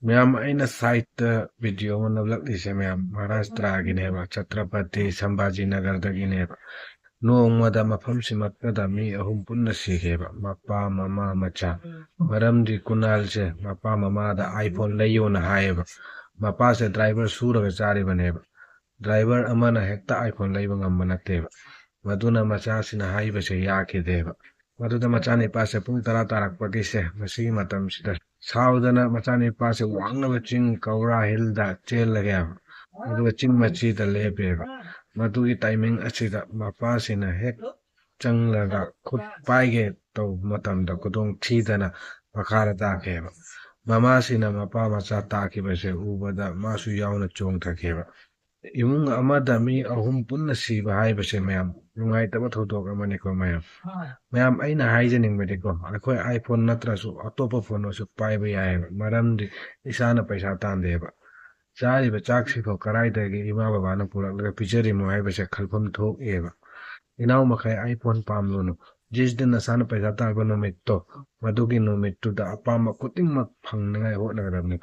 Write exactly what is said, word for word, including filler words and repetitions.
ꯃꯌꯥꯝ, ꯑꯩꯅ ꯁꯥꯏꯠꯇ ꯚꯤꯗꯤꯑꯣ ꯑꯃ ꯅꯝꯂꯛꯂꯤꯁꯦ, ꯃꯌꯥꯝ, ꯃꯍꯥꯔꯥꯁꯇ꯭ꯔꯥꯒꯤꯅꯦꯕ, ꯆꯇ꯭ꯔꯄꯇꯤ ꯁꯝꯚꯥꯖꯤ ꯅꯒꯔꯗꯒꯤꯅꯦꯕ꯫ ꯅꯣꯡꯃꯗ ꯃꯐꯝꯁꯤꯃꯛꯇꯗ ꯃꯤ ꯑꯍꯨꯝ ꯄꯨꯟꯅ ꯁꯤꯈꯤꯑꯕ, ꯃꯄꯥ, ꯃꯃꯥ, ꯃꯆꯥ꯫ ꯃꯔꯝꯗꯤ ꯀꯨꯅꯥꯜꯁꯦ ꯃꯄꯥ ꯃꯃꯥꯗ iPhone ꯂꯩꯌꯣꯅ ꯍꯥꯏꯌꯦꯕ꯫ ꯃꯄꯥꯁꯦ ꯗ꯭ꯔꯥꯏꯚꯔ ꯁꯨꯔꯒ ꯆꯥꯔꯤꯕꯅꯦꯕ꯫ ꯗ꯭ꯔꯥꯏꯚꯔ ꯑꯃꯅ ꯍꯦꯛꯇ iPhone ꯂꯩꯕ ꯉꯝꯕ ꯅꯠꯇꯦꯕ꯫ ꯃꯗꯨꯅ ꯃꯆꯥꯁꯤꯅ ꯍꯥꯏꯕꯁꯦ ꯌꯥꯈꯤꯗꯦꯕ꯫ ꯃꯗꯨꯗ ꯃꯆꯥꯅꯤꯄꯥꯁꯦ ꯄꯨꯡ ꯇꯔꯥ ꯇꯥꯔꯛꯄꯒꯤꯁꯦ, ꯃꯁꯤꯒꯤ ꯃꯇꯝꯁꯤꯗ ꯁꯥꯎꯗꯅ ꯃꯆꯥꯅꯤꯄꯥꯁꯦ ꯋꯥꯡꯂꯕ ꯆꯤꯡ ꯀꯧꯔꯥ ꯍꯤꯜꯗ ꯆꯦꯜꯂꯒꯦꯕ꯫ ꯑꯗꯨꯒ ꯆꯤꯡ ꯃꯆꯤꯗ ꯂꯦꯞꯄꯦꯕ꯫ ꯃꯗꯨꯒꯤ ꯇꯥꯏꯃꯤꯡ ꯑꯁꯤꯗ ꯃꯄꯥꯁꯤꯅ ꯍꯦꯛ ꯆꯪꯂꯒ ꯈꯨꯠ ꯄꯥꯏꯒꯦ ꯇꯧꯕ ꯃꯇꯝꯗ ꯈꯨꯗꯣꯡ ꯊꯤꯗꯅ ꯃꯈꯥꯗ ꯇꯥꯈꯤꯑꯕ꯫ ꯃꯃꯥꯁꯤꯅ ꯃꯄꯥ ꯃꯆꯥ ꯇꯥꯈꯤꯕꯁꯦ ꯎꯕꯗ ꯃꯥꯁꯨ ꯌꯥꯎꯅ ꯆꯣꯡꯊꯈꯤꯑꯕ꯫ ꯏꯃꯨꯡ ꯑꯃꯗ ꯃꯤ ꯑꯍꯨꯝ ꯄꯨꯟꯅ ꯁꯤꯕ ꯍꯥꯏꯕꯁꯦ, ꯃꯌꯥꯝ, ꯅꯨꯡꯉꯥꯏꯇꯕ ꯊꯧꯗꯣꯛ ꯑꯃꯅꯤꯀꯣ, ꯃꯌꯥꯝ꯫ ꯃꯌꯥꯝ, ꯑꯩꯅ ꯍꯥꯏꯖꯅꯤꯡꯕꯗꯤꯀꯣ, ꯑꯩꯈꯣꯏ iPhone ꯅꯠꯇ꯭ꯔꯁꯨ ꯑꯇꯣꯞꯄ ꯐꯣꯟ ꯑꯣꯏꯔꯁꯨ ꯄꯥꯏꯕ ꯌꯥꯏꯑꯕ, ꯃꯔꯝꯗꯤ ꯏꯁꯥꯅ ꯄꯩꯁꯥ ꯇꯥꯟꯗꯦꯕ꯫ ꯆꯥꯔꯤꯕ ꯆꯥꯛꯁꯤꯐꯥꯎ ꯀꯗꯥꯏꯗꯒꯤ ꯏꯃꯥ ꯕꯕꯥꯅ ꯄꯨꯔꯛꯂꯒ ꯄꯤꯖꯔꯤꯃꯣ ꯍꯥꯏꯕꯁꯦ ꯈꯜꯐꯝ ꯊꯣꯛꯑꯦꯕ꯫ ꯏꯅꯥꯎ ꯃꯈꯩ, iPhone ꯄꯥꯝꯂꯨꯅꯨ꯫ ꯖꯤꯁ ꯗꯤꯟ ꯅꯁꯥꯅ ꯄꯩꯁꯥ ꯇꯥꯟꯕ ꯅꯨꯃꯤꯠꯇꯣ, ꯃꯗꯨꯒꯤ ꯅꯨꯃꯤꯠꯇꯨꯗ ꯑꯄꯥꯝꯕ ꯈꯨꯗꯤꯡꯃꯛ ꯐꯪꯅꯉꯥꯏ ꯍꯣꯠꯅꯒꯗꯕꯅꯤꯀꯣ꯫